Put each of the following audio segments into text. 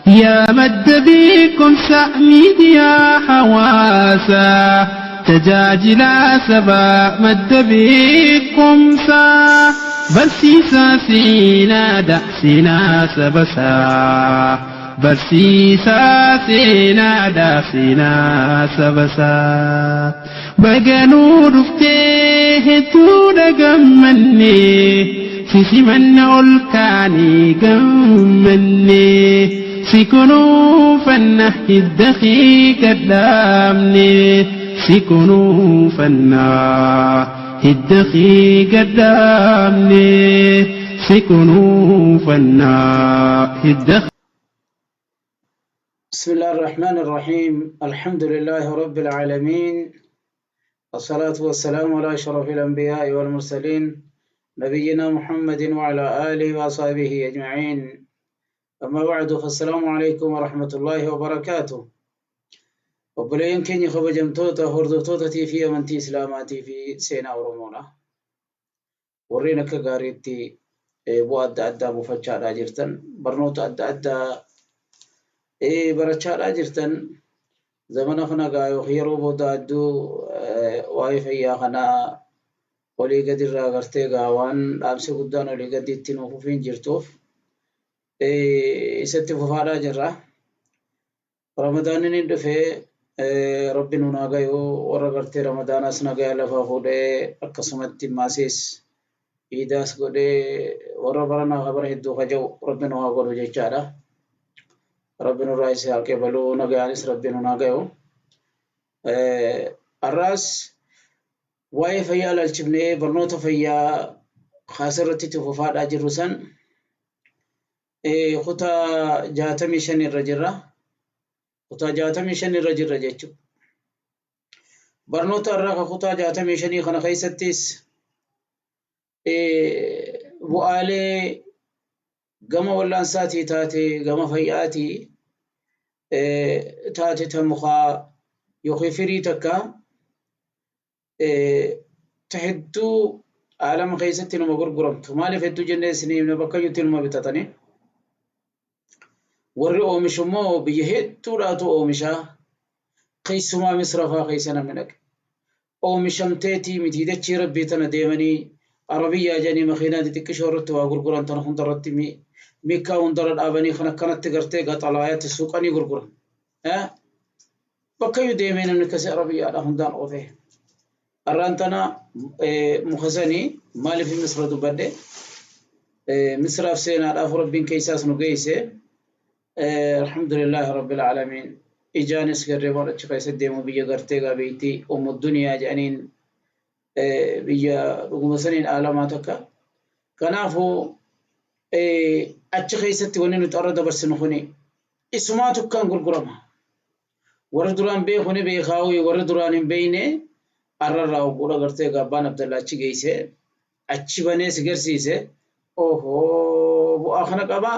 Yaa madda beekumsa miidiyaa hawaasaa tajaajilaa sabaa madda beekumsaa barsiisaa seenaadha seenaa sabasaa barsiisaa seenaadha seenaa sabasaa baga nuu dhuftee hedduudha gammannee si simanna ol kaanee gammannee si kunuunfanna hidda kee gad dhaabne si kunuunfanna hidda kee gad dhaabne si kunuunfanna hidda بسم الله الرحمن الرحيم الحمد لله رب العالمين الصلاة والسلام على أشرف الأنبياء والمرسلين نبينا محمد وعلى آله وصحبه أجمعين أما بعد فالسلام عليكم ورحمة الله وبركاته Obboleeyyan keenya kabajamtoota hordoftootatii fi amantii Islaamaatii fi seenaa Oromoodha. Warreen akka gaariitti bu'aa adda addaa buufachaadhaa jirtan, barnoota adda addaa barachaadhaa jirtan, zamana kana gaa yookiin yeroo booda hedduu waa'ee fayyaa kanaa olii gadirraa gartee gaa waan dhaamsi guddaan olii gaditti nuuf fufiin jirtuuf isatti fufaadhaa jirra. Ramadaanni ni dhufe Rabbi nuun haa gayu warra gartee Ramadaanaas nagaya lafaa fuudhee akkasumatti maasiis iidaas godhee warra baranaa ka bara hedduu ka ja'u Rabbi nu haa godhu jechaadha. Rabbi nurraa isa haa qeebalu nagayaanis Rabbi nuun haa gayu. Har'aas waa'ee fayyaa ilaalchifnee barnoota fayyaa kaasirratti itti fufaadhaa jirru san Kutaa 65 irra jirra. Kutaa 65 irra jirra jechuudha. Barnoota irraa kan kutaa 65 kana keessattis bu'aalee gama wallaansaatii taate gama fayyaatii taate ta mukaa yookiin firii takka ta hedduu aalama keessatti numa gurguramtu. Maaliif hedduu jennee isinii himna bakka iyyuutti numa bitatanii. Warri oomishu immoo biyya hedduudhaatu oomishaa. Keessumaa Misra fa'aa keessa namni dhaqe. Oomishamteetii miti dachii rabbii tana deemanii Arabiyyaa jedhanii makiinaa xixiqqishoo irratti waa gurguran tana hundarratti miikkaa hundarra dhaabanii kan akkanatti gartee gaxalaayatti suuqanii gurguran. Bakkayyuu deemee namni akkasii Arabiyyaadha hundaan oofee. Arraan tana muka sanii maaliif Misra dubbadhe? Misraaf seenaadhaaf Rabbiin keessaas nu geesse. Alhamdulillaahi Rabbil Aalamiin. Ijaanis garree waan achi keessa deemu biyya gartee gaa beektii ummu duniyaa jedhaniin biyya dhuguma saniin aalamaa takka. Kanaafuu achi keessatti wanni nuti arra dabarsinu kuni isumaatu akkaan gurgurama. Warri duraan beeku ni beekaawii warri duraan hin beekne arrarraa hogguudha gartee egaa abbaan Abdallaa achi geesse achi banee si garsiise ohoo bu'aa kana qabaa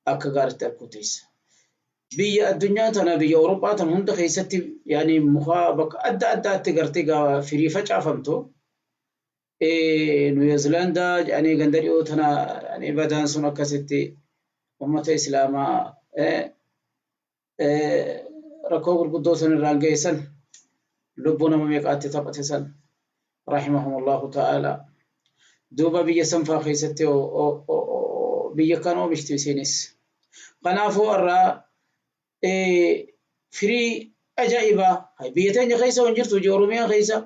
akka gaaritti arguu teessa. Biyya addunyaa tana biyya Awurooppaa tana hunda keessatti yaani muka bakka adda addaatti gartee egaa firii facaafamtu Niwuzilaandaa jedhanii ganda dhiyoo tana badaan sun akkasitti ummata Islaamaa rakkoo gurguddoo san irraan ga'e san lubbuu nama meeqaatti taphate san rahimahumullahu ta'ala duuba biyya sanfaa keessatti biyya kan oomishti isiinis kanaafuu irraa firii ajaa'ibaa biyya teenya keessa hin jirtu hojii Oromiyaa keessa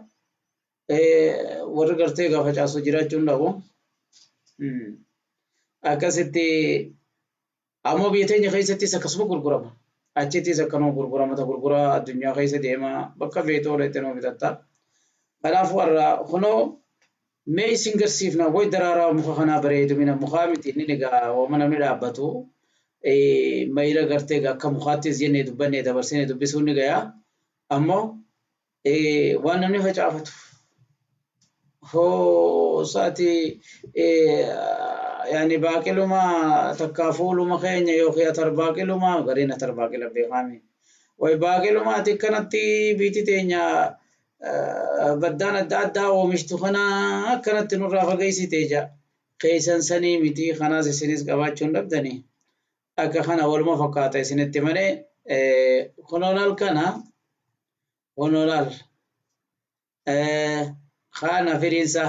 warri gartee gaafa facaasu jiraachuun dhabu akkasitti Ammoo biyya teenya keessattis akkasuma gurgurama. Achittis akkanuma gurgurama ta gurguraa addunyaa keessa deema bakka feetoo dhaqxe numa bitatta. Kanaafuu har'a kunoo mee isin garsiifna way daraaraa muka kanaa bareedumina mukaa miti inni egaa wama namni dhaabbatu mayila gartee egaa akka mukaattis jennee dubbannee dabarsinee dubbisuun ni gayaa. Ammoo waan namni facaafatu hoo saati yaani baaqiluma takkaa fuuluma keenya yookiin atar baaqiluma gariin atar baaqila beekaami way baaqiluma ati akkanatti biiti teenya baddaan adda addaa oomishtu kana akkanatti nurraa fageessite ja keessan sanii miti kanaas isinis qabaachuu hin dhabdanii. Akka kana waluma fakkaata isinitti malee kunoo laal kana kunoo laal kana firiinsa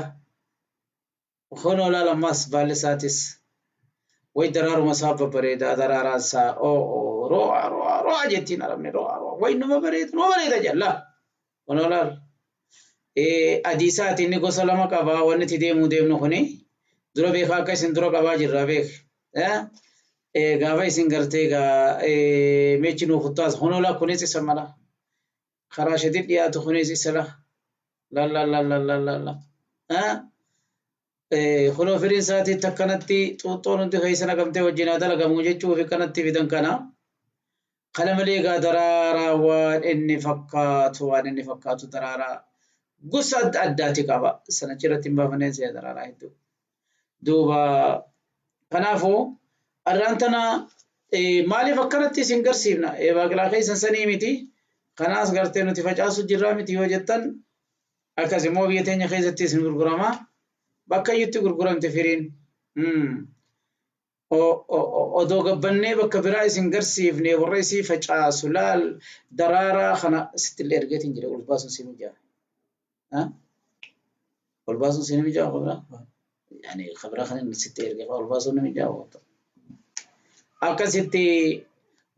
kunoo laal ammas baalli isaatis way daraaruma isaa babbareedaa daraaraan isaa oo ro'a ro'a ro'a jettiin arabni ro'a ro'a way numa bareeda numa bareeda jalla kunoo laal adii isaati inni gosa lama qabaa wanni itti deemuu deemnu kuni dura beekaa akka isin dura qabaa jirra beek gaafa isin gartee egaa meechi nuu kuttaas kunoo laal kunis isa mala karaa shadii dhiyaatu kunis isa la la la la la la la la kunoo firiin isaatiitti akkanatti xuuxxoon hundi keessa naqamtee wajjin haa dalagamu jechuu fi kanatti fidan kana. Kana malee egaa daraaraa waan inni fakkaatu waan inni fakkaatu daraaraa gosa adda addaati qaba. Sana achirratti hin baafanneen si'a daraaraa hedduu. Duuba kanaafuu arraan tana maaliif akkanatti isin garsiifna? Baaqilaa keessan sanii miti. Kanaas gartee nuti facaasu jirraa miti yoo jettan akkas immoo biyya teenya keessatti isin gurgurama. Bakka iyyutti gurguramte firiin. Odoo gabbannee bakka biraa isin garsiifne warra isii facaasu laal daraaraa kana sittillee ergeetiin jira ol baasuun si mijaa. Ol baasuun si mijaa kabira? Yani kabira kan inni sitti erge ol baasuun ni mijaa. Akkasitti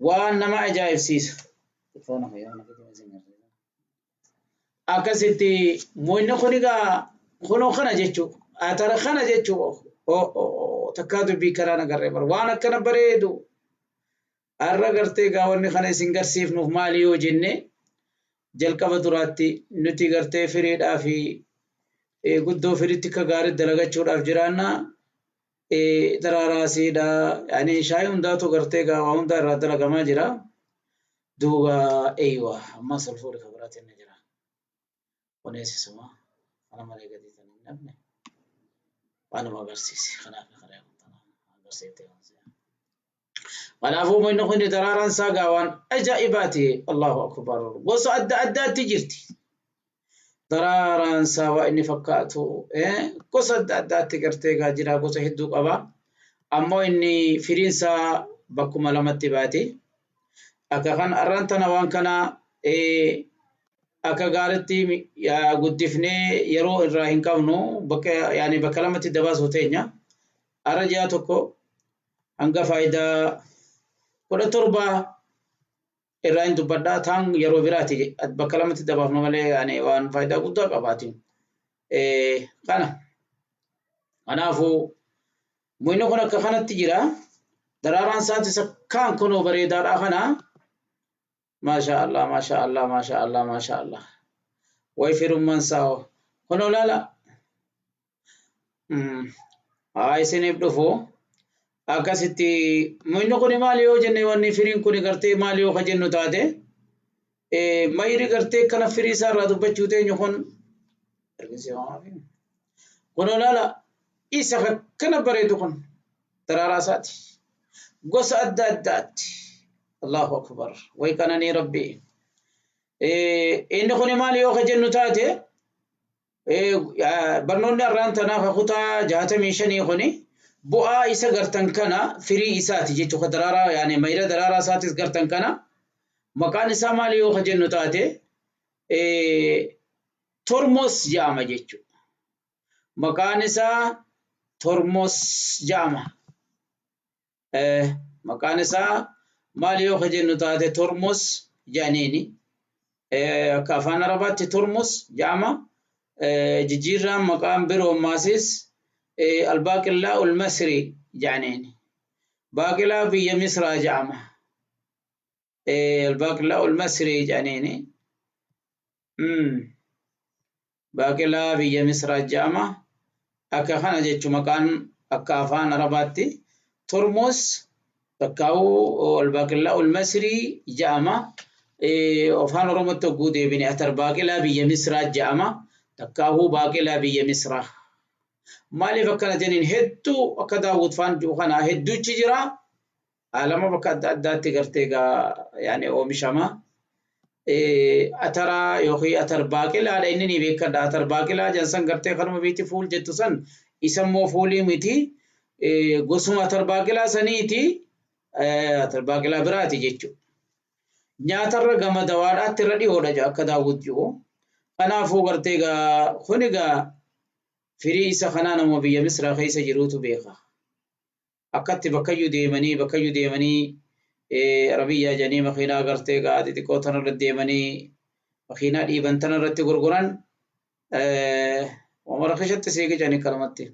waan nama ajaa'ibsiisa. Akkasitti mo'inni kun egaa kunoo kana jechuu atara kana jechuu takkaa dubbii karaa nagarree bara waan akkana bareedu har'a gartee egaa wanni kana isin garsiifnuuf maali yoo jenne jalqaba duraatti nuti gartee firiidhaa fi guddoo firitti akka gaarii dalagachuudhaaf jiraanna daraaraa siidha yani shaayii hundaatu gartee egaa waa hundaa irraa dalagamaa jira. Duuba eeywa ammas ol fuudhi ka biraatiin ni jira. Kunis isuma kana malee gadi tan hin dhabne waanuma agarsiise kanaaf karaa tana agarsiifte. Kanaafuu inni kun daraaraan isaa gaa waan ajaa'ibaati. Allahu akbar. Gosa adda addaatti jirti. Daraaraan isaa waa inni fakkaatu gosa adda addaatti gartee gaa jira gosa hedduu qaba. Ammoo inni firiin isaa bakkuma lamatti baati. Akka kan arraan tana waan kana akka gaaritti guddifnee yeroo irraa hin qabnu bakka yaani bakka lamatti dabaasuu teenya. Arra ji'a tokko hanga faayidaa 17 irraa hin dubbadhaa taan yeroo biraati bakka lamatti dabaafnu malee yaani waan faayidaa guddaa qabaati. Kana kanaafuu muyni kun akka kanatti jira. Daraaraan isaatis akkaan kunoo bareedaadha kana. Maasha Allah, maasha Allah, maasha Allah, maasha Allah. Way firummaan isaa hoo. Kunoo laala. Haa isiniif dhufu. Akkasitti muyni kun maali yoo jenne wanni firiin kun gartee maali yoo ka jennu taate mayri gartee kana firii isaa irraa dubbachuu teenyu kun kunoo laala isa akkana bareedu kun daraaraa isaati. Gosa adda addaatti. Allahu akbar. Way qananii Rabbii. Inni kun maali yoo ka jennu taate barnoonni har'aan tanaa ka kutaa 65 kuni bu'aa isa gartan kana firii isaati jechuudha. Ka daraaraa yaani mayra daraaraa isaatis gartan kana maqaan isaa maali yoo ka jennu taate tormos jedhama jechuudha. Maqaan isaa tormos jedhama. Maqaan isaa maali yoo ka jennu taate tormos jedhaniini. Akka afaan Arabaatti tormos jedhama. Jijjiirraan maqaan biroo maasis albaaqillaa ulmasri jedhaniini. Baaqilaa biyya Misraa jedhama. Albaaqillaa ulmasri jedhaniini. Baaqilaa biyya Misraa jedhama. Akka kana jechuun maqaan akka afaan Arabaatti tormos takkaa'uu albaaqillaa ulmasrii jedhama. Afaan Oromootti hogguu deebine atar baaqilaa biyya Misraa jedhama. Takkaa'uu baaqilaa biyya Misraa. Maaliif akkana jedhaniin hedduu akka Daawwit faan jiru kana hedduuchi jira. Alama bakka adda addaatti gartee egaa yaani oomishama. Ataraa yookiin atar baaqilaadha inni ni beekadha. Atar baaqilaa jedhan san gartee kanuma biitti fuul jettu san isa immoo fuulii miti. Gosuma atar baaqilaa saniiti. Baaqilaa biraati jechuudha. Nyaatarra gama dawaadhaatti irra dhiyoodha jedha akka Daawwit jiru. Kanaafuu gartee egaa kun egaa firii isa kanaa nama biyya Misraa keessa jiruutu beeka. Akkatti bakkayyuu deemanii bakkayyuu deemanii Arabiyyaa jedhanii makiinaa gartee egaa xixiqqoo tanarra deemanii makiinaa dhiiban tanarratti gurguran wamara keessatti seeqicanii kanumatti.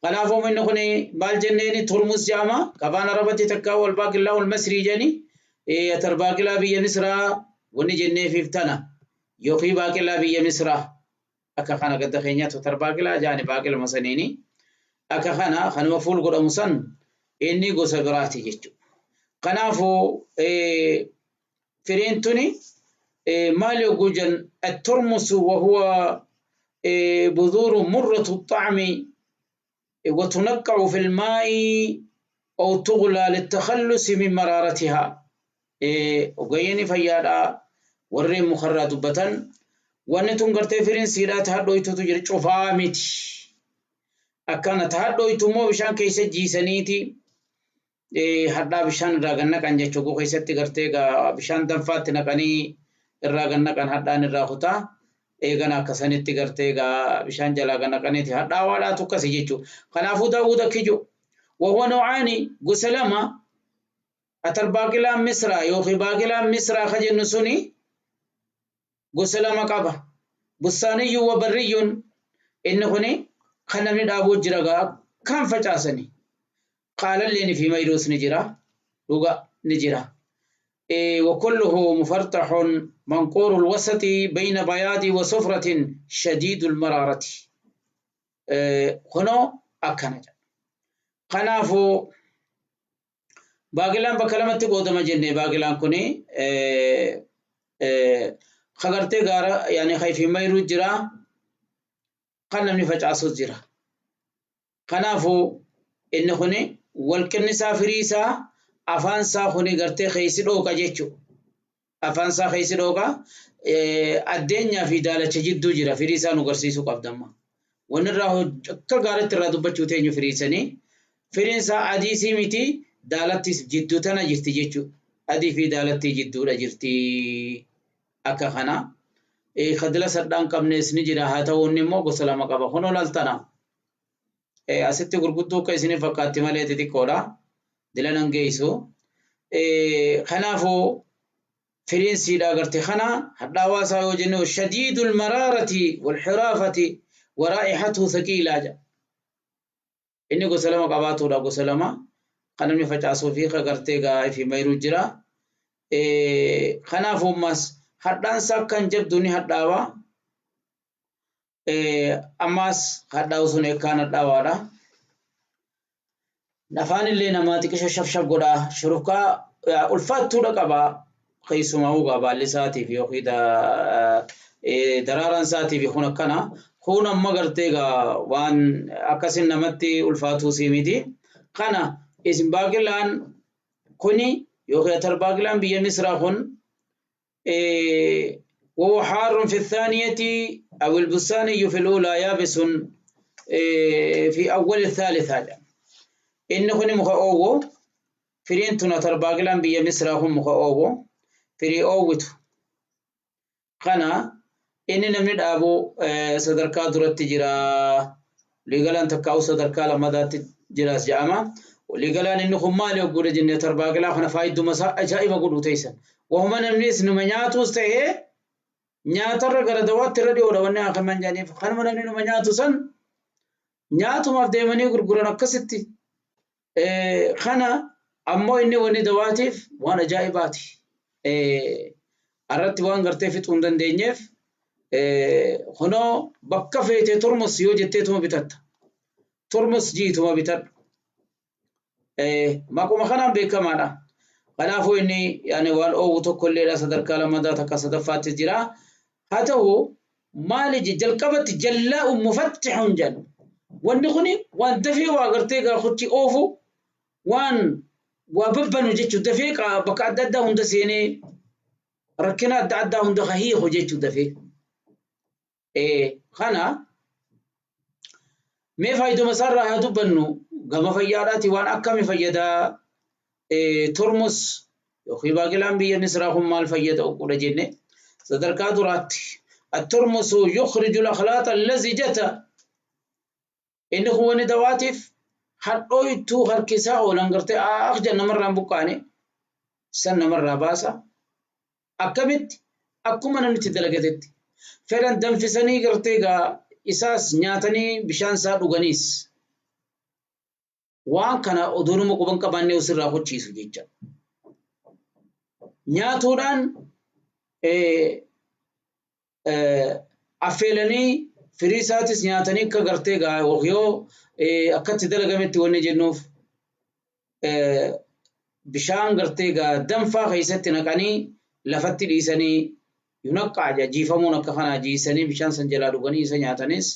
Kanaafuu inni kun maal jenneeni turmus jedhama. Afaan Arabatti takka wal baaqillaa wal masrii jedhani atar baaqilaa biyya Misraa wanni jenneefiif tana yookiin baaqilaa biyya Misraa akka kana gadda keenyaatti atar baaqilaa jedhani baaqiluma saniini akka kana kanuma fuul godhamu san inni gosa biraati jechuudha. Kanaafuu firiin tuni maal yogguu jennu at-turmusu wa huwa بذور مرة الطعم وتنقع في الماء أو تغلى للتخلص من مرارتها. Ogeeyyiin fayyaadhaa warreen mukarraa dubbatan wanni tun gartee firiin siidhaa tahadhooytutu jira cufaa miti. Akkana tahadhooytu immoo bishaan keessa jiisaniiti hadhaa bishaan irraa gad naqan jechuudha. Keessatti gartee bishaan danfaatti naqanii irraa gad naqan hadhaan irraa kutaa. Eegana akkasanitti gartee bishaan jalaa gad naqaniiti hadhaawaadhaatu akkasi jechuudha. Kanaafuu Daawud akki jiru. Wahuwa noocaani gosa lama atar baaqilaan Misraa yookiin baaqilaan Misraa ka jennu suni gosa lama qaba. Bustaaniyyuun wa barriyyuun inni kuni kan namni dhaabuu jira gaa kan facaasani. Qaalalleen fi mayruus ni jira. Dhuga ni jira. وكله مفرطح منقور الوسط بين بياض وصفرة شديد المرارة. Kunoo akkana jedha. Kanaafuu baaqilaan bakka lamatti qoodama jenne baaqilaan kuni kagartee gaara yaani kayfi mayruu jira kan namni facaasus jira. Kanaafuu inni kuni walqinni isaa firii isaa afaan isaa kuni gartee keessi dhooqa jechuudha. Afaan isaa keessi dhooqa addeenyaa fi daalacha jidduu jira firii isaa nu garsiisuu qabdamma. Wanni irraa akka gaariitti irraa dubbachuu teenyu firii sanii. Firiin isaa adiisii miti daalattis jidduu tana jirti jechuudha. Adii fi daalattii jidduudha jirti akka kana. Kadila sadhaan qabnes ni jira haa ta'u inni immoo gosa lama qaba. Kunoo laaltana. Asitti gurguddoo akka isin fakkaatti malee xixiqqoodha. Dila nan geessu. Kanaafuu firiin siidhaa garte kana hadhaawaa isaa yoo jennu shadiidul maraarati wal xiraafati waraa'ihatu thaqiilaa jedha. Inni gosa lama qabaatudha gosa lama. Kan namni facaasuu fi gartee gaa fi mayruu jira. Kanaafuu ammas hadhaan isaa akkan jabdu ni hadhaawa. Ammas hadhaa'u sun ekkaan hadhaawaadha. Afaan illee namaa xiqqisho shafshaf godha. Shurufkaa ulfaattuudha qaba. Keessumaa hugaa baalli isaatiif yookiin daraaraan isaatiif kun akkana. Kun amma gartee gaa waan akkasin namatti ulfaatuu sii miti. Kana isin baaqilaan kuni yookiin atar baaqilaan biyya Misraa kun وهو حار في الثانية أو البستاني في الأولى يابس في أول الثالثة. Inni kuni muka oowwo firiin tun atar baaqilaan biyya Misraa kun muka oowwo firii oowwitu. Kana inni namni dhaabu sadarkaa duratti jira. Waliigalaan takkaa'u sadarkaa lammataatti jiraas jedhama. Waliigalaan inni kun maali ogguudha jennee atar baaqilaa kana faayiduma isaa ajaa'iba godhu teessan. Wahuma namnis numa nyaatus ta'ee nyaatarra gara dawaatti irra dhiyoodha wanni akaman jedhaniif kanuma namni numa nyaatu san nyaatumaaf deemanii gurguran akkasitti. Kana ammoo inni wanni dawaatiif waan ajaa'ibaati. Irratti waan gartee fixuu hin dandeenyeef kunoo bakka feete turmus yoo jetteetuma bitatta. Turmus jiituma bitadhu. Maquma kanaan beekamaadha. Kanaafuu inni yaani waan oowwu tokko illeedha sadarkaa lammataa takka sadaffaatti jira. Haa ta'u maali jalqabatti jallaa'u mufattixun jedhu. Wanni kuni waan dafee waa gartee gaafuchi oofu waan waa babbanu jechuudha. Dafee bakka adda addaa hunda seenee rakkina adda addaa hunda ka hiiku jechuudha dafee. Kana mee faayiduma isaarraa haa dubbannu gama fayyaadhaati waan akkami fayyadaa. Turmus yookiin baaqilaan biyya Misraa kun maal fayyada oggudha jenne sadarkaa duraatti الترمس يخرج الأخلاط اللزجة. Inni kun wanni dawaatiif hadhooytuu harkisaa oolan gartee akhja namarraa hin buqqaane san namarraa baasa. Akkamitti? Akkuma namni itti dalagatetti. Fedhan danfisanii gartee gaa isaas nyaatanii bishaan isaa dhuganiis. Waan kana oduu nama quban qabaannee osirraa hochiisu jecha. Nyaatuudhaan affeelanii firii isaatis nyaatanii akka gartee gaa yoo akkatti dalagametti wanni jennuuf bishaan gartee gaa danfaa keessatti naqanii lafatti dhiisanii yunaqqaa jiifamuun akka kanaa jiisanii bishaan san jalaa dhuganii isa nyaatanis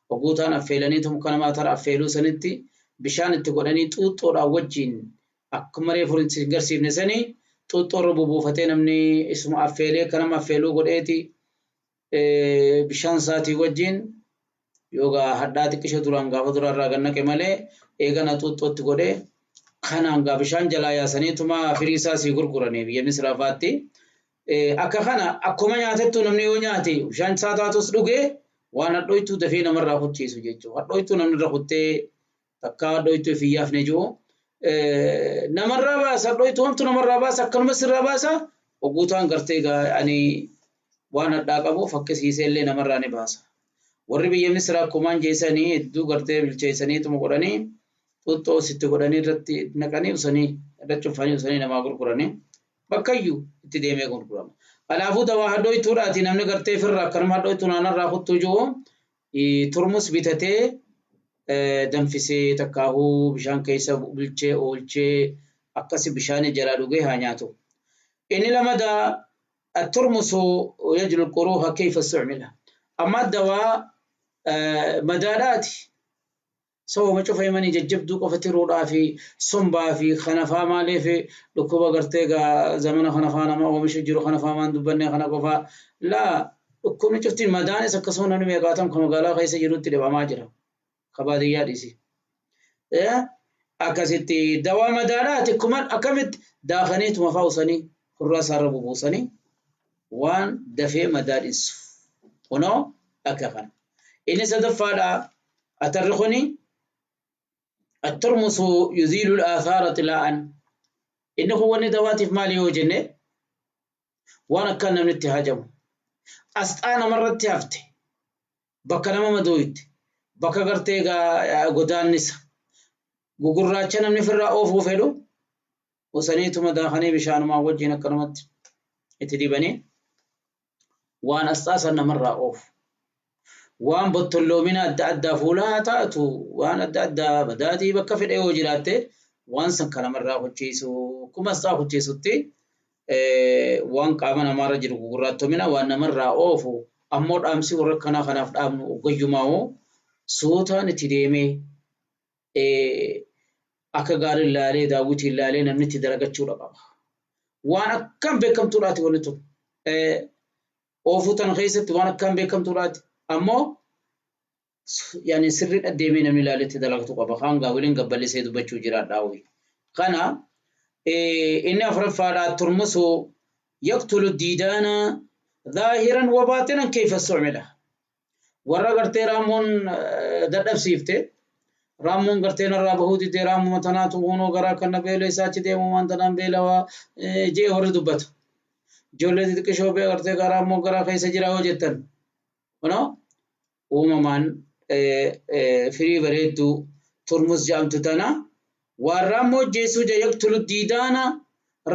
oguutaan affeelanii tumka namaa tara affeeluu sanitti bishaan itti godhanii xuuxxoodhaan wajjin akkuma reefu hin garsiifne sanii xuuxxoo irra bubuufatee namni isuma affeelee akka nama affeeluu godheeti bishaan isaatii wajjin yoogaa hadhaa xiqqisha duraan gaafa duraarraa gad naqe malee eegana xuuxxootti godhee kanaan gaa bishaan jalaa yaasaniituma firii isaa sii gurguranii biyya Misraa faatti. Akka kana akkuma nyaatettu namni yoo nyaate bishaan isaa taatus dhugee waan hadhooytuu dafee namarraa kuchiisu jechuudha. Hadhooytuu namni irra kuttee takkaa hadhooytuu if hin yaafne jiru. Namarraa baasa, hadhooytuu hamtu namarraa baasa, akkanuma sirraa baasa. Oguutaan gartee gaa ani waan hadhaa qabu fakkisiisee illee namarraa ni baasa. Warri biyya Misraa akkumaan jeesanii hedduu gartee bilcheessaniituma godhanii xuuxxoo sitti godhanii irratti naqanii usanii irra cufanii usanii namaa gurguranii bakkayyuu itti deemee gurgurama. Kanaafuu dawaa hadhooytuudhaati namni gartee firra akkanuma hadhooytuu naanarraa kuttuu jiru turmus bitatee danfisee takkaahuu bishaan keessa bulchee oolchee akkasi bishaan jalaa dhugee haa nyaatu. Inni lamadaa الترمس يجلو القروح كيف استعمل. أما الدواء madaadhaati. Sababa cufa himanii jajjabduu qofa tiruudhaa fi sombaa fi kanafaa maaliif dhukkuba gartee gaa zamana kanafaa nama oomishu jiru kanafaa maan dubbanne kana qofaa laa dhukkubni cufti madaanis akkasuma namni meeqaatam ka magaalaa keessa jirutti dhibamaa jira. Ka baadiyyaa dhiisi. Akkasitti dawaa madaadhaati akkuma akkamitti daakaniituma fa'aa usanii hurraa isaarra bubuusanii waan dafee madaa dhinsu. Kunoo akka kana. Inni sadaffaadha atarri kuni atturmusu yuziilu al-aathaara xilaa'an. Inni kun wanni dawaatiif maali yoo jenne waan akkaan namni itti hajamu. Asxaa namarratti hafte bakka nama madooyte bakka gartee godaannisa gugurraacha namni ofirraa oofuu fedhu osaniituma daakanii bishaanumaan wajjin akkanumatti itti dibanii waan asxaa san namarraa oofu. Waan bottolloomina adda addaa fuulaa haa taatu, waan adda addaa madaatii bakka fedhe yoo jiraatte waan san kan namarraa kuchiisu akkuma asxaa kuchiisutti waan qaama namaarra jiru gugurraattomina waan namarraa oofu. Ammoo dhaamsi warra akkanaa kanaaf dhaamnu oggayyumaa'u suutaan itti deemee akka gaarii laalee daawwitiin laalee namni itti dalagachuudha qaba. Waan akkaan beekamtuudhaati wanni tun. Oofuu tana keessatti waan akkaan beekamtuudhaati. Ammoo yaani sirrii deemee namni laalee itti dalagatu qaba. Kaan gaawiliin gabballisee dubbachuu jiraadhaa ho'i. Kana inni afuraffaadhaa turmusu yaqtulu diidaana zaahiran wa baatinan kayfa stu'mila. Warra gartee raammoon dadhabsiifte raammoon gartee narraa bahuu didee raammuma tanaatu hunoo garaa kan na beela isaa achi deemu waan tanaan beelawaa jee warri dubbatu. Ijoollee xixiqqishoo bee gartee raammoo garaa keessa jira yoo jettan kunoo uumamaan firii bareedduu turmus jedhamtu tana waan raammoo jeessuu jee yaqtulu diidaana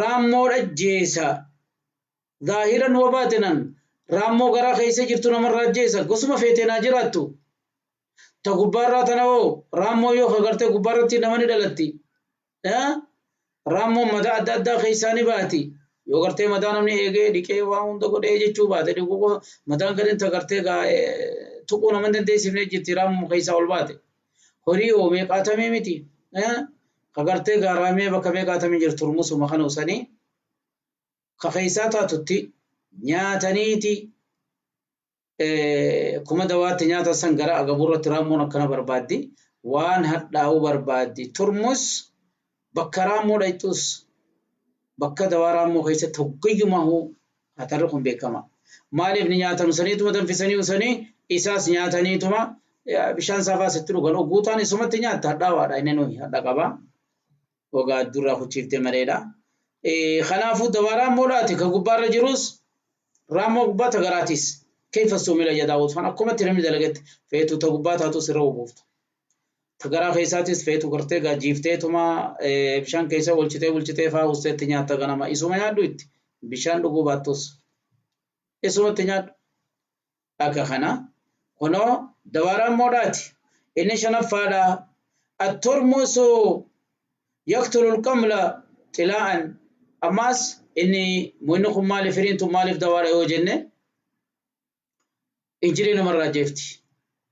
raammoo dhajjeessa zaahiran wa baatinan raammoo garaa keessa jirtu namarraa ajjeessa gosuma feetee naa jiraattu. Ta gubbaarraa tana hoo raammoo yoo agartee gubbaarratti nama ni dhalatti. Raammoon madaa adda addaa keessaa ni baati. Yoo gartee madaa namni eegee dhiqee waan hunda godhee jechuu baate dhiquu madaan gadiin ta gartee tuquu nama hin dandeessifne jirti raammoo keessaa ol baate. Horii hoo meeqaatamee miti. Ka gartee gaaraamee bakka meeqaatamee jirtu turmusuma kana usanii ka keessaa taatutti nyaataniiti kuma dawaatti nyaata san gara agabuurratti raammoon akkana barbaaddi. Waan hadhaa'uu barbaaddi. Turmus bakka raammoo dhayxus Bakka dawaa raammoo keessatti hoggayyumaa atarri kun beekama. Maaliif ni nyaatan usaniituma danfisanii usanii isaas nyaataniituma bishaan saafaas itti dhugan ogguutaan isumatti nyaatta hadhaawaadha inni nuyi hadha qaba. Gogaa durraa kuchiiftee maleedha. Kanaafuu dawaa raammoodhaati kan gubbaarra jirus raammoo gubbaa ta garaatis. Keessa suumila jedhaa fan akkumatti namni dalagatti feetu ta gubbaa taatus irra buufta. Ta garaa keessaatis feetu gartee gaajjiifteetuma bishaan keessa olchitee bulchitee faa usteetti nyaatta ganama isuma nyaadhu itti bishaan dhuguu baattus isumatti nyaadhu. Akka kana kunoo dawaa raammoodhaati. Inni shanaffaadha. Attormusu yaqtulu alqamla xilaa'an. Ammaas inni inni kun maaliif firiin tun maaliif dawaadha yoo jenne injiree namarraa jeefti.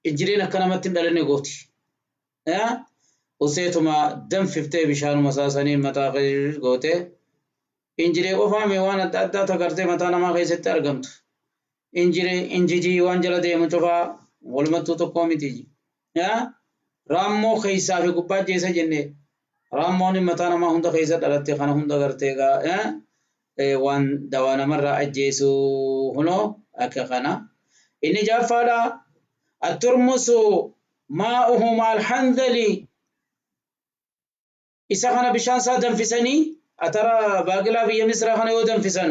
Injireen akka namatti hin dhalanne gooti. Useetuma danfiftee bishaanuma saasanii mataa gootee injiree qofaame waan adda addaa tagartee mataa namaa keessatti argamtu. Injiree injijii waan jala deemu cufaa walumattuu tokkoo miti. Raammoo keessaa fi gubbaa jeessa jenne raammoon mataa namaa hunda keessa dhalatte kana hunda gartee waan dawaa namarraa ajjeesu hunoo akka kana. Inni jaffaadha. Atturmusu maa'uhu maal handali isa kana bishaan isaa danfisanii atara baaqilaa biyya Misraa kana yoo danfisan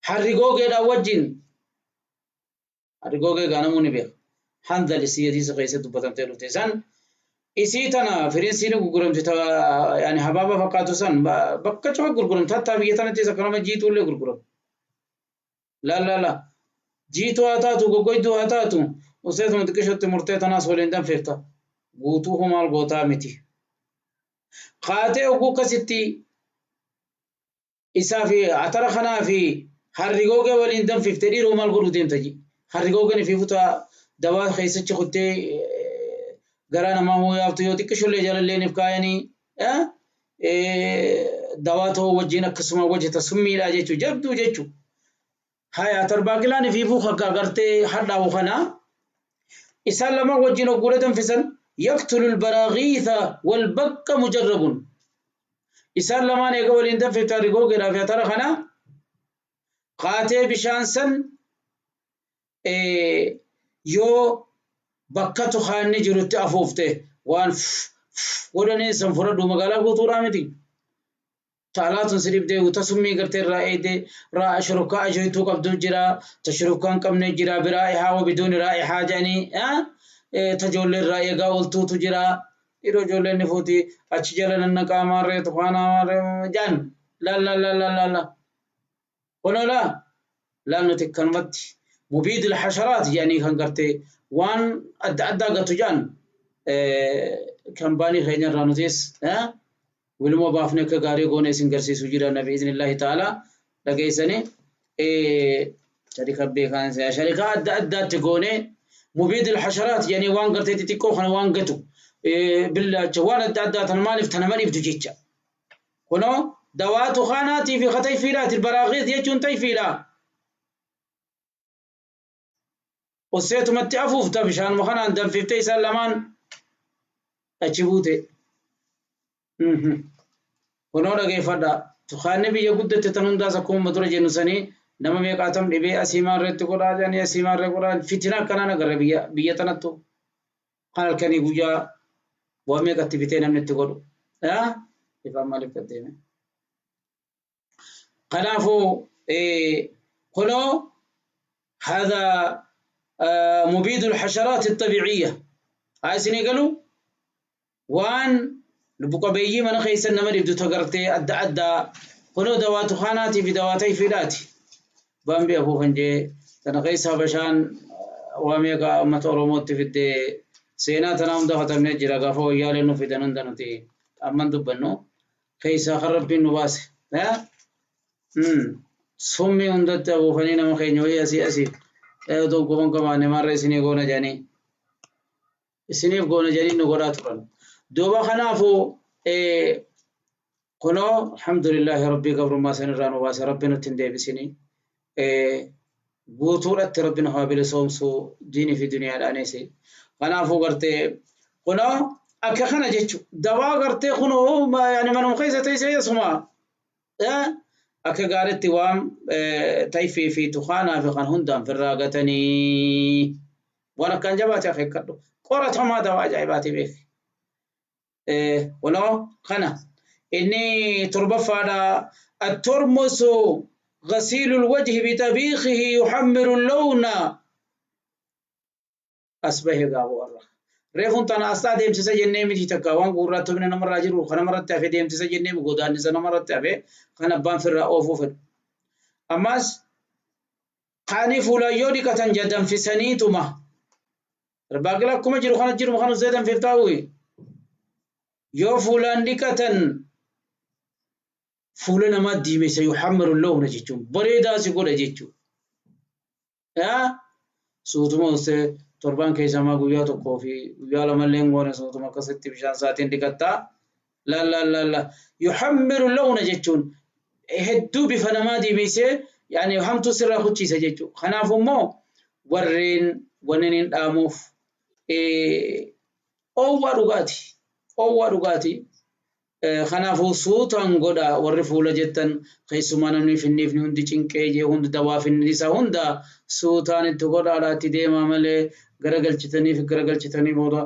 harri googeedhaan wajjin harri googee gaanamuu ni beeka. Handali isii hadiisa keessatti dubbatamtee dhufte san isii tana firiinsiin gurguramti yani habaaba fakkaatu san bakka cufa gurguramti hattaa biyya tanattis akkanuma jiituullee gurguramu. La la la jiituu haa taatu goggoyduu haa taatu useetuma xiqqishotti murtee tanaas waliin danfifta guutuu humaal gootaa miti. Kaatee oguu akkasitti isaa fi atara kanaa fi harri googee waliin danfifte dhiiroo maal godhuu deemta ji. Harri googeen fi futaa dawaa keessachi kuttee garaa namaa hoo yaaftu yoo xiqqishollee jalalleeniif kaayanii dawaa ta'uu wajjin akkasuma wajjita summiidha jechuu jabduu jechuu. Haya tarbaaqilaan fi fuu akka agartee hadhaa'u kana isaan lama wajjin ogguudha danfisan yaqtulu albaraagiitha walbaqqa mujarrabun. Isaan lamaan eega waliin danfifte harri googeedhaa fi atara kana kaatee bishaan san yoo bakka tukaanni jirutti afuufte waan godhanii san fudhadhu magaalaa guutuudhaa miti. Taalaa tun si dhibdee ta summii gartee irraa eegdee raa shurufkaa ajoytuu qabdu jira ta shurufkaa hin qabne jira biraa'ihaa wa biduuni raa'ihaa jedhanii ta ijoollee irraa eegaa ooltuutu jira. Yeroo ijoolleen ni fuuti achi jala nannaqaa maarree tukaanaa maarree jedhan laal laal laal laal laal. Kunoo laa laal nuti akkanumatti mubiidul hasharaat jedhanii kan gartee waan adda addaa gatu jedhan kambaanii keenya irraa nutis waluma baafnee akka gaarii goone isin garsiisu jira nabi idnillahi ta'ala dhageessanii sharika beekaan sharika adda addaatti goone mubiidul hasharaat jedhanii waan gartee xixiqqoo kana waan gatu billaacha waan adda addaa tan maaliif tana dhibdu jecha. Kunoo dawaa tukaanaatii fi katayfiidhaati baraaqiis jechuun tayfiidha. Usseetumatti afuufta bishaanuma kanaan danfiftee isaan lamaan achi buute. Kunoo dhageeffadha. Tukaanni biyya guddatte tan hundaas akkuma dura jennu sanii nama meeqaatam dhibee asii maarreetti godhaa jedhanii asii maarree godhaa fitina akkanaan agarra biyya biyya tanattu. Kan halkanii guyyaa waan meeqatti bitee namni itti godhu. Ifaan maaliif gaddeeme? Kanaafuu kunoo هذا مبيد الحشرات الطبيعية هاي سني قالوا waan lubbu qabeeyyii mana keessa nama dhibdu tagartee adda addaa kunoo dawaa tukaanaatii fi dawaa tayfiidhaati. Baambii afuufan jee tana keessa Habashaan waa meeqa uummata Oromootti fiddee seenaa tanaa hunda katabnee jira gaafa wayyaalee nu fidan hunda nuti amman dubbannu keessaa kan rabbiin nu baase. Summii hundatti afuufanii nama keenya wayii asii asii otoo quban qabaanne maarra isinii goona jedhanii isiniif goona jedhanii nu godhaa turan. Duuba kanaafuu kunoo alhamdulillahi rabbii gabrummaa sanirraa nu baase rabbi nutti hin deebisini. Guutuudhatti rabbi nu haa bilisoomsu diinii fi duniyaadhaanis. Kanaafuu gartee kunoo akka kana jechu dawaa gartee kunoo yani manuma keessa teessee asuma Akka gaariitti waan tayfii fi tukaanaa fi kan hundaan firraa gatanii waan akkaan jabaate akeekkadhu. Qoratamaa dawaa ajaa'ibaati beek. Kunoo kana inni torbaffaadha. Attormusu غسيل الوجه بطبيخه يحمر اللون asbahe gaaboo warra. Reefuun tana asxaa deemsisa jennee miti takka waan gurraattomina namarraa jiru kan namarratti hafe deemsisa jennee godaannisa namarratti hafe kan abbaan firraa oofuu fedhu. Ammas kaanii fuulaan yoo dhiqatan danfisaniituma. Baaqila akkuma jiru kana jiru kan usee danfiftaa uyi. Yoo fuulaan dhiqatan fuula namaa diimessa yuhammiru lawna jechuun bareedaa si godha jechuudha. Suutuma usee torban keessa maa guyyaa tokkoo fi guyyaa lamallee goone suutuma akkasitti bishaan isaatiin dhiqattaa. La la la la yuhammiru lawna jechuun hedduu bifa namaa diimessee yaani hamtuu sirraa kuchiisa jechuudha. Kanaaf immoo warreen wanni hin dhaamuuf oowwaa dhugaati. Oowwaa dhugaati. Kanaafuu suutaan godha warri fuula jettan keessumaa namni finniifni hundi cinqee jee hundi dawaa finniisa hunda suutaan itti godhaadha itti deemaa malee garagalchitanii fi garagalchitanii booda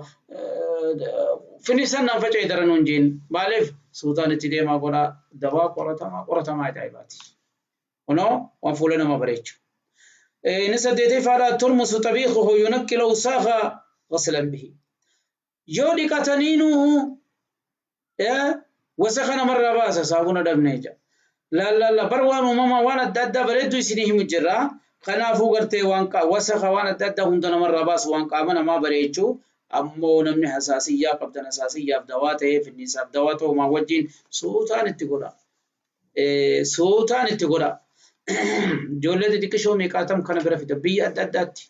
finniisan naan faca'e daran hin jeen maaliif suutaan itti deemaa godha dawaa qoratamaa qoratamaa ajaa'ibaati. Kunoo waan fuula nama bareechu. Inni saddeetaffaadha turmusu xabiikuhu yunaqqi lawsaaqa ghaslan bihi. Yoo dhiqataniinuu wasakha namarraa baasa saabuna dhabnee jira. Laallalla bar waan uumamaa waan adda addaa bareedduu isinii himu jirra. Kanaafuu gartee waan wasakha waan adda addaa hunda namarraa baasu waan qaama namaa bareechuu ammoo namni hasaasiyyaa qabdan hasaasiyyaaf dawaa ta'ee finniisaaf dawaa ta'umaa wajjin suutaan itti godha. Suutaan itti godha. Ijoollee xixiqqishoo meeqaatam kana bira fida biyya adda addaatti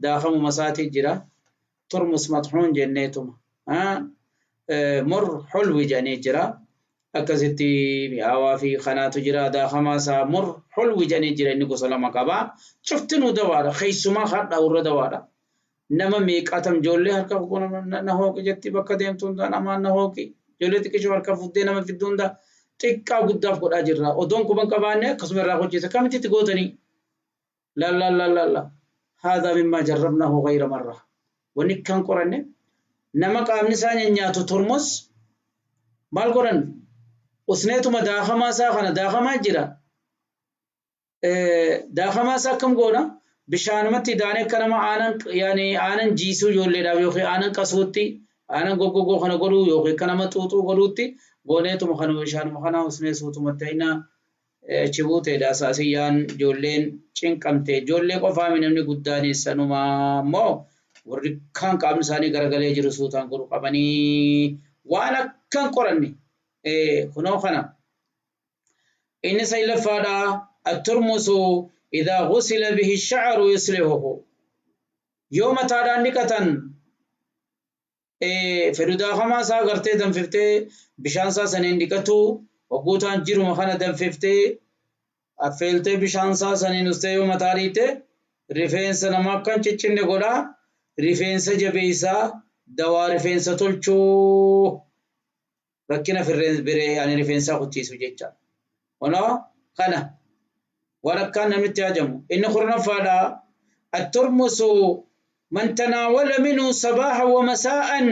daakamuma isaatii jira. Turmus maxxuun jenneetuma. Mur hulwi jedhanii jira. Akkasitti mi'aawaa fi kanaatu jira. Daakamaa isaa mur hulwi jedhanii jira. Inni gosa lama qaba. Cuftinuu dawaadha. Keessumaa hadhaa warra dawaadha. Nama meeqaatam ijoollee harka na hooqi jetti bakka deemtu hundaa namaan na hooqi. Ijoollee xiqqishoo harka fuddee nama fiddu hundaa xiqqaa guddaaf godhaa jirra. Odoon quban qabaanne akkasuma irraa hojjeta. Kamitti itti gootanii? La la la la la. Haadha mimmaa jarrabnaahu ghayra marra. Wanni kan qoranne nama qaamni isaa nyaatu turmus maal godhan usneetuma daakamaa isaa kana daakamaa jira. Daakamaa isaa akkam goona bishaanumatti daanee akka nama aanan yaani aanan jiisuu ijoolleedhaaf yookiin aanan qasuutti aanan goggogoo kana godhuu yookiin akka nama xuuxuu godhuutti gooneetuma kana bishaanuma kana usnee suutumatti haina achi buuteedha asaasiyyaan ijoolleen cinqamte ijoollee qofaami namni guddaanis sanumaa immoo warri kaan qaamni isaanii garagalee jiru suutaan godhu qabanii waan akkan qoranne kunoo kana. Inni saylaffaadha atturmusu idaa ghusila bihi sha'ru yuslihuhu yoo mataadhaan dhiqatan fedhu daakamaa isaa gartee danfiftee bishaan isaa saniin dhiqatu wagguutaan jiruma kana danfiftee affeeltee bishaan isaa saniin ustee yoo mataa dhiite rifeensa nama akkan ciccinne godha rifeensa jabeessaa dawaa rifeensa tolchuu rakkina biree ani rifeensaa kuchiisu jecha. Kunoo kana waan akkaan namni itti hajamu. Inni kurnaffaadha. Atturmusu man tanaawala minhu sabaaha wa masaa'an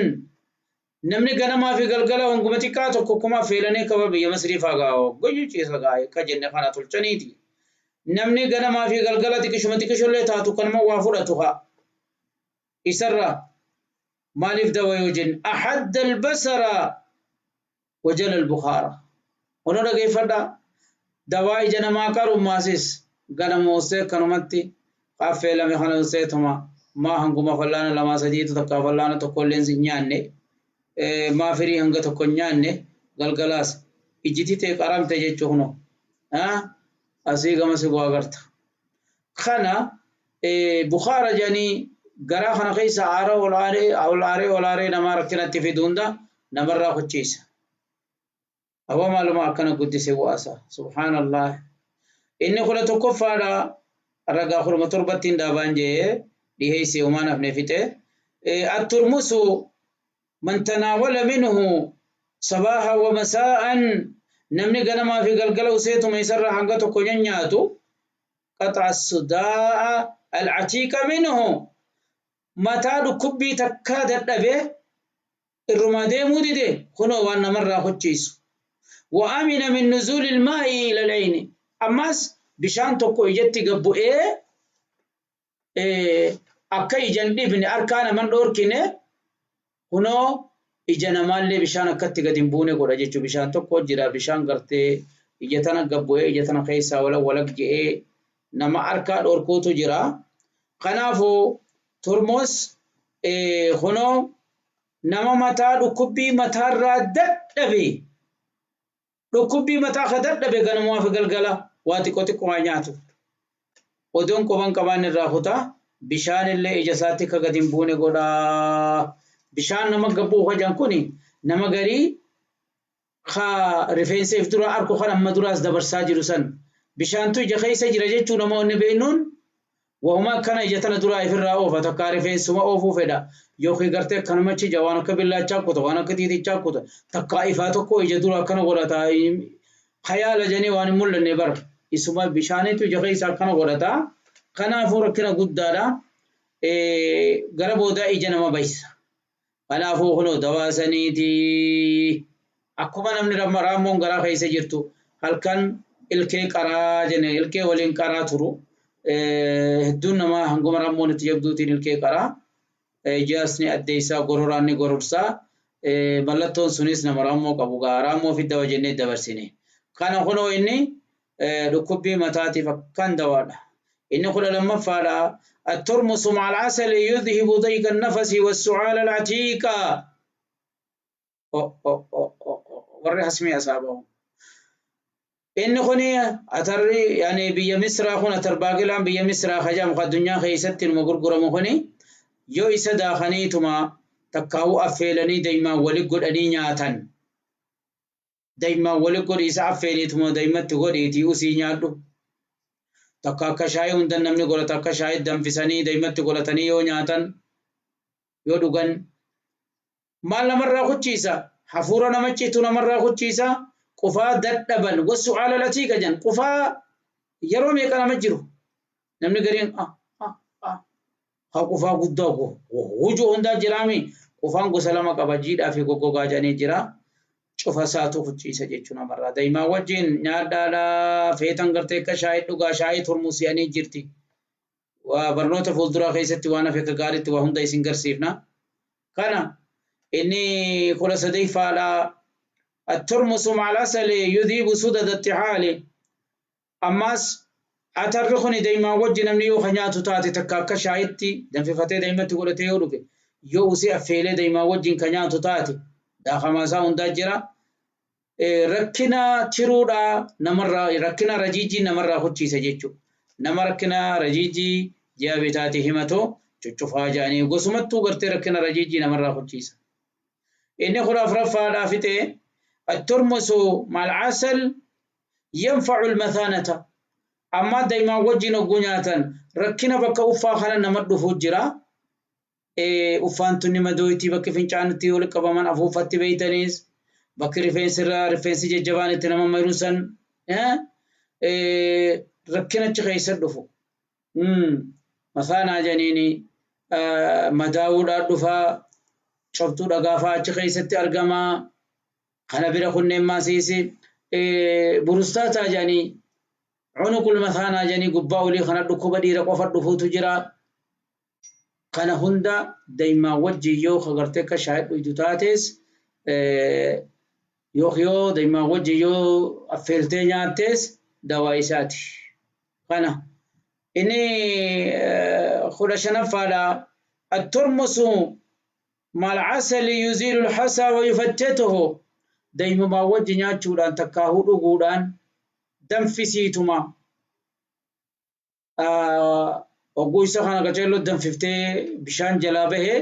namni ganamaa fi galgala honguma xiqqaa tokko kuma affeelanii qaba biyya Masrii faa gaa goyyuu ciisa gaa akka jenne kana tolchaniiti. Namni ganamaa fi galgala xiqqishuma xiqqishollee taatu kanuma waa fudhatu haa. Isarra maaliif dawa yoo jenne ahadda albasara wajala albukhaara. Ono dhageeffadhaa. Dawaa ija namaa qarummaasis ganamoosee akkanumatti affeelame kana useetuma maa hanguma fallaana lamaa sadiitu takka fallaana tokko illee hin nyaanne maa firii hanga tokko hin nyaanne galgalaas ijjiti ta'e qaramte jechuu kuno asii gama si bu'aa garta. Kana bukhaara jedhanii garaa kana keessa aara ol aaree ol aaree ol aaree namaa rakkinatti fidu hunda namarraa kuchiisa. Aboo maaluma akkana guddise bu'aasa. Subhaanallah. Inni kudha tokkoffaadha. Ragaa kudhuma torbatti hin dhaabaan jee dhiheessee homaan hafne fixe. Atturmusu man tanaawala minhu sabaaha wa masaa'an Namni ganamaa fi galgala useetuma isarraa hanga tokko nyaatu qaxa'a sudaa'a al'atiiqa minhu mataa dhukkubbii takkaa dadhabee irrumaa deemuu dide kunoo waan namarraa hochiisu. Wa amina min nuzuuli ilmaa'i ila al-ayni ammas bishaan tokko ijatti gad bu'ee akka ija hin dhibne harkaa naman dhoorkine kunoo ija namaallee bishaan akkatti gad hin buune godha jechuudha. Bishaan tokko jira bishaan gartee ija tana gad bu'ee ija tana keessaa walak walak je'ee nama harkaa dhoorkuutu jira. Kanaafuu turmus kunoo nama mataa dhukkubbii mataarraa dadhabe Dhukkubbii mataa ka dadhabe ganamumaa fi galgala waa xiqqo xiqqo haa nyaatu. Odoon quban qabaanne irraa kuta. Bishaan illee ija isaatti akka gad hin buune godha. Bishaan nama gad bu'u ka jedhan kuni nama garii ka rifeensa if dura arku kan amma duraas dabarsaa jiru san. Bishaantu ija keessa jira jechuu namoonni beeknuun Wahuma akkana ija tana duraa ifirraa oofa takkaa rifeensuma oofuu fedha yookiin gartee akkanumachi ija waan akka billaachaa kuta waan akka tiitichaa kuta takkaa ifaa tokko ija dura akkana godhata hayaala jedhanii waan hin mul'anne bar isuma bishaanitu ija keessa akkana godhata kanaafuu rakkina guddaadha gara boodaa ija nama baysa kanaafuu kunoo dawaa saniiti akkuma namni raammoon garaa keessa jirtu halkan ilkee qaraa jenne ilkee waliin qaraa turu hedduun namaa hanguma rammoon itti jabduutiin ilkee qaraa jaasni addeessaa gororaan ni gororsaa mallattoon sunis nama rammoo qabu gaa rammoo fi dawa jennee dabarsine kana kunoo inni dhukkubbii mataatiif akkan dawaadha inni 12ffaadha atturmusu ma'al asali yudhibu dayqa nafasi wassu'aala al-atiiqa warri hasmii asaabahu. Inni kun atarri yani biyya Misraa kun atar baaqilaan biyya Misraa kajamu ka addunyaa keessatti numa gurguramu kuni yoo isa daakaniituma takkaa'uu affeelanii daymaan wali godhanii nyaatan. Daymaan wali godhi isa affeeliituma daymatti godhiitii usii nyaadhu. Takka akka shaayii hundan namni godhata akka shaayii danfisanii daymatti godhatanii yoo nyaatan yoo dhugan Maal namarraa kuchiisa? Hafuura nama citu namarraa kuchiisa. Qufaa dadhaban wasu'aala latiiqa jedhan qufaa yeroo meeqa nama jiru. Namni gariin ah ah ah haa qufaa guddaa hujuu hundaa jiraami. Qufaan gosa lama qaba jiidhaa fi goggogaa jedhanii jira. Cufa isaatu kuchiisa jechuu namarraa. Daa'imaa wajjin nyaadhaadha feetan gartee akka shaayii dhugaa shaayii turmusi'anii jirti. Waa barnoota fuulduraa keessatti waan hafe akka gaariitti waa hunda isin garsiifna. Kana inni 13ffaadha. Atturmusu ma'al asali yudhiibu sudada ittixaali. Ammaas atarri kuni daymaan wajji namni yoo ka nyaatu taate takka akka shaayitti danfifatee daymatti godhatee yoo dhuge yoo usee affeelee daymaan wajjin ka nyaatu taate daakamaa isaa hundaa jira. Rakkina tiruudhaa namarraa rakkina rajiijii namarraa huchiisa jechuudha. Nama rakkina rajiijii ji'a bitaati himatu cuccufaa jedhanii gosumattuu gartee rakkina rajiijii namarraa huchiisa. Inni 14ffaadhaa fixee atturmusu mal asal yanfa'u almathanata ammaa daa'imaan wajjin hogguu nyaatan rakkina bakka uffaa kana nama dhufuu jira. Uffaan tun ni madooyti bakki fincaan itti wali qabaman afuuffatti beeytaniis bakki rifeensi irraa rifeensi jajjabaan itti nama mayru san rakkina achi keessa dhufu. Masaanaa janiini madaawuudhaan dhufaa cobxuu dhagaafaa achi keessatti argamaa kana bira kunneen maasiisi burustaataa jedhanii cunuqul masaanaa jedhanii gubbaa olii kana dhukkuba dhiira qofa dhufuutu jira. Kana hunda daymaan wajjin yoo ka gartee akka shaayii dhuydu taates yookiin yoo daymaan wajjin yoo affeeltee nyaattees dawaa isaati. Kana inni 15ffaadha. Atturmusu mal asali yuziilu lhasaa wa yufattatuhu daymumaan wajji nyaachuudhaan takkaahuu dhuguudhaan danfisiituma Hogguu isa kana qaceelloo danfiftee bishaan jalaa bahee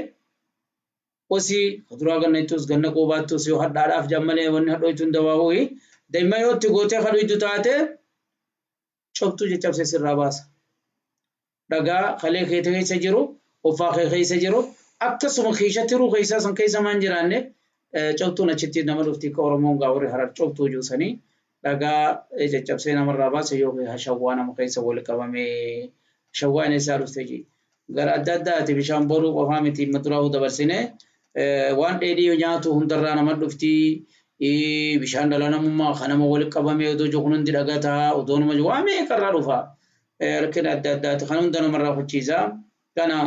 osii duraa ganna ittuus ganna quubaattuus yoo hadhaadhaaf jedhan malee wanni hadhooytuun dawaa'uuhi daa'ima yoo itti gootee kadhuydu taate cobxuu caccabsee sirraa baasa. Dhagaa kalee kee keessa jiru uffaa kee keessa jiru akkasuma kiisha tiruu keessaa san keessa maan jiraanne cobxuun achitti nama dhufti akka Oromoon gaa warri harar cobxuu jiru sanii Dhagaa caccabsee namarraa baasa yookiin hashawwaa nama keessa wal qabamee hashawwaan isaa dhufte jee. Gara adda addaati bishaan boruu qofaa miti maduraa dabarsine waan dheedhii nyaatu hundarraa nama dhufti. Bishaan dhala namummaa kan nama wal qabamee odoo jiru hundi dhagataa odoo nama jiru waa meeqarraa dhufa. Rakkina adda addaati kan hunda namarraa huchiisa. Kana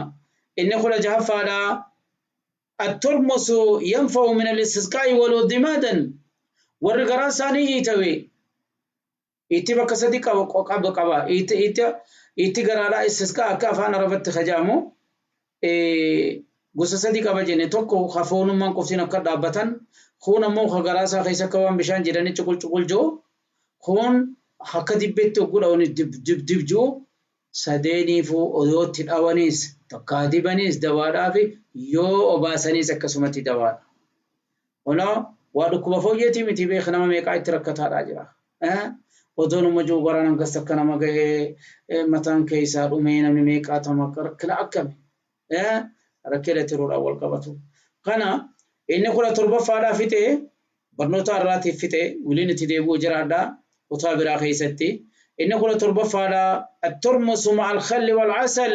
inni kudha jahaffaadha. الترمس ينفع من الاستسقاء والودمادا warri garaa isaanii hiitawe itti bakka sadi qaba qaba qaba itti itti itti garaadhaa istisqaa akka afaan arabatti kajaamu gosa sadi qaba jenne tokko ka foonummaan qoftiin akka dhaabbatan kuun ammoo ka garaa isaa keessa akka waan bishaan jedhanii cuqul cuqul jiru kuun akka dibbeetti hogguu dhawanii dib dib dib jiru sadeeniifuu odootti dhawaniis takkaa dibaniis dawaadhaa fi yoo obaasaniis akkasumatti dawaadha. Kunoo waa dhukkuba fooyyeetii miti beeka nama meeqaa itti rakkataadhaa jira. Odoo nama jiru baraan hangas takka nama gahee mataan keessaa dhumee namni meeqaa tama rakkina akkami. Rakkina tiruudhaan wal qabatu. Kana inni kudha torbaffaadhaa fixee barnoota har'aatiif fixee wiliin itti deebi'u jiraadhaa kutaa biraa keessatti. Inni kudha torbaffaadhaa at-turmusu ma'al khalli wal asal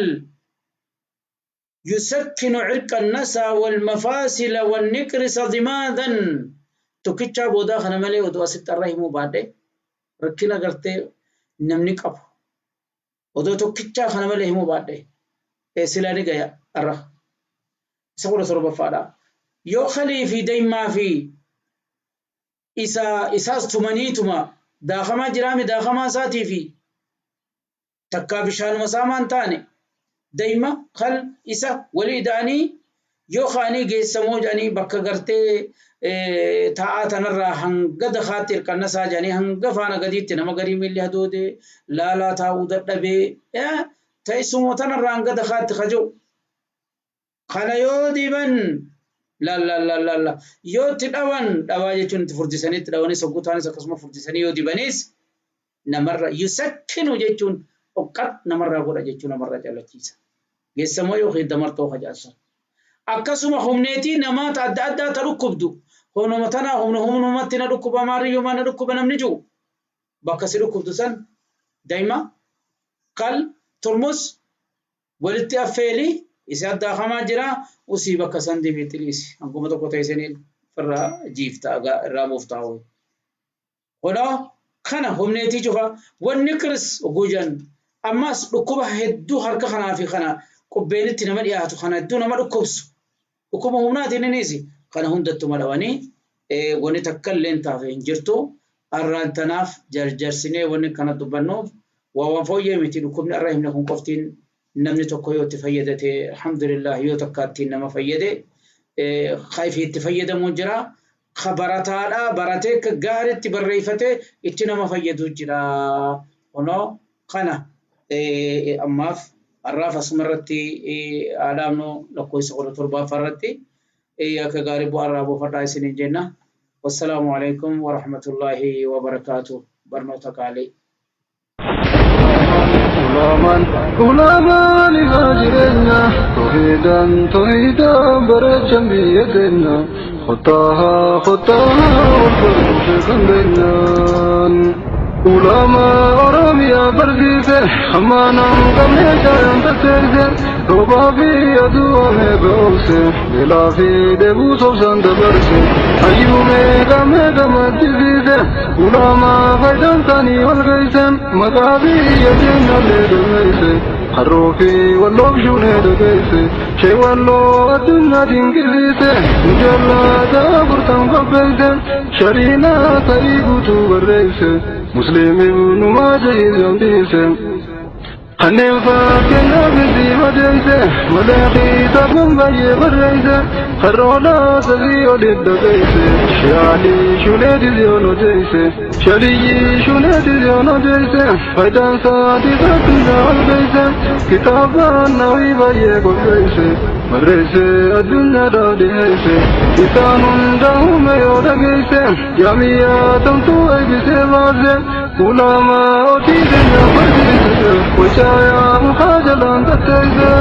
يسكن عرق النسا والمفاصل والنكرس ضمادا tokkichaa boodaa kana malee oduu asitti irra himuu baadhe rakkina gartee namni qabu odoo tokkichaa kana malee himuu baadhe silaa ni gaya irra isa kudha torbaffaadha. Yoo kalii fi daymaa fi isa isaas tumaniituma daakamaa jiraami daakamaa isaatii fi takkaa bishaanuma saamaan taane dayma kal isa walii ida'anii yoo kaanii geessamoo jedhanii bakka gartee taa'aa tanarraa hanga dakaatti hirqannasaa jedhanii hanga faana gadiitti nama garii miilli hadoode laalaa taa'uu dadhabee teessuma tanarraa hanga dakaatti kaja'u. Kana yoo diban laal yoo itti dhawan dhawaa jechuun itti furdisanii itti dhawanis hogguu taanis akkasuma furdisanii yoo dibanis namarra yusakkinu jechuun dhoqqat namarraa godha jechuun namarraa callachiisa. Geessamoo yookiin damartoo hajaasa. Akkasuma humneetii namaa ta adda addaa ta dhukkubdu humnuma tanaa humna humnumatti na dhukkuba maariyyumaa na dhukkuba namni jiru bakka si dhukkubdu san dayma kal turmus walitti affeeli isa addaakamaa jira usii bakka san dibiitti dhiisi hanguma tokko teessanii irraa jiifta irraa buuftaa ho'i. Kunoo kana humneetii cufa wanni kiris gujan ammas dhukkuba hedduu harka kanaa fi kana qubbeenitti nama dhiyaatu kana hedduu nama dhukkubsu dhukkuba humnaatiin innis kana hundattuma dhawanii wanni takka illee taafe hin jirtu arraan tanaaf jarjarsinee wanni kana dubbannuuf waa waan fooyyee miti dhukkubni arra himne kun qoftiin namni tokko yoo itti fayyadate alhamdulillah yoo takka ittiin nama fayyade ka ifii itti fayyadamuu jira ka barataadha baratee akka gaariitti barreeffatee itti nama fayyaduu jira kunoo kana ammaaf har'aaf asuma irratti haadhaamnu lakkoofsa kudha torbaaffaa irratti akka gaarii bu'aa irraa buufadhaa isiniin jenna. Wassalaamu alaikum warahmatullaahi wabarakaatuh. Barnoota qaalii. Ulamaan ulamaan ifaa jireenya toohidaan toohidaan bareechan biyya keenya kottaa kottaa wal baruu kan beenyaan. Ulamaa Oromiyaa barsiise hammaanaan qabnee jaayan tatteesse roobaa fi aduu amee be'oobse beelaa fi dheebuu sobsaan dabarse hayyuu meeqa meeqa maddisiise ulamaa faayidaan isaanii wal geesse maqaa biyya keenyallee galmeesse harroo fi walloof shuunee dhageesse shee walloo addunyaa dinqisiise mujallaada afurtan qopheesse shariinaa ta'ii guutuu barreesse musliim ibnu maajah gambiise kanneen fakkeenyaaf itti madeesse malee kitaabaan baay'ee barreesse harroodhaa sadii olitti dhageesse shaalii shulee diziyoon odeesse shaliyyi shulee diziyoon odeesse faayidaan isaatii addunyaa ol geesse kitaabaan nawii baay'ee qopheesse barreesse addunyaadhaaf dhiyeesse isaan hunda uume yoo dhageesse jaamiyyaa tamtuu eebbisee baase ulamaa otii keenya barsiise wacayaa mukaa jalaan tatteesse.